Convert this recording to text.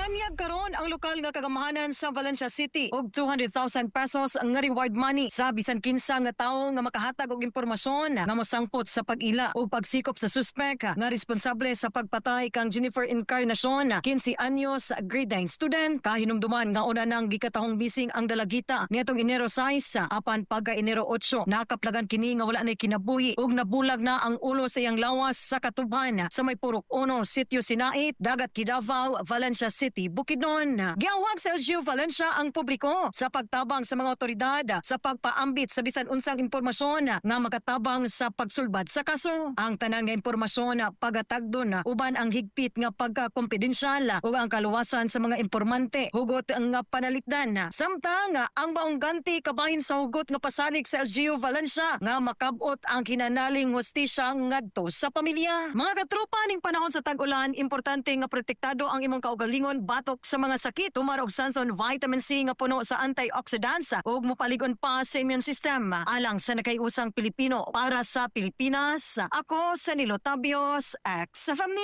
Nitanyag karon ang lokal nga kagamhanan sa Valencia City og ₱200,000 nga reward money sa bisan kinsa nga tawo nga makahatag og impormasyon nga mosangpot sa pag-ila o pagsikop sa suspek nga responsable sa pagpatay kang Jennifer Encarnacion, 15 anyos, grade 9 student. Kahinumduman nga una nang gikatahong missing ang dalagita niadtong Enero 6, apan pagka Enero 8 nakaplagan kini nga wala nay kinabuhi ug nabulag na ang ulo sa iyang lawas sa katubhan sa may Purok 1, Sitio Sinait, Dagat Kidavao, Valencia City, Bukidnon. Giawhag sa LGU Valencia ang publiko sa pagtabang sa mga otoridad sa pagpaambit sa bisan unsang impormasyon nga makatabang sa pagsulbad sa kaso. Ang tanan nga impormasyon pagatagdon uban ang higpit nga pagkakompidensyal ug ang kaluwasan sa mga informante hugot nga panalipdan. Samtang ang maong ganti kabahin sa hugot nga pasalig sa LGU Valencia nga makabot ang kinanaling hustisya ngadto sa pamilya. Mga katropa, ning panahon sa tag-ulan, importante nga protektado ang imong kaugalingon batok sa mga sakit. Tumar og Santhon Vitamin C nga puno sa antioxidants ug mopalig-on pa sa immune system. Alang sa nakaiusang Pilipino para sa Pilipinas, ako sa Nilo Tabios, XFM.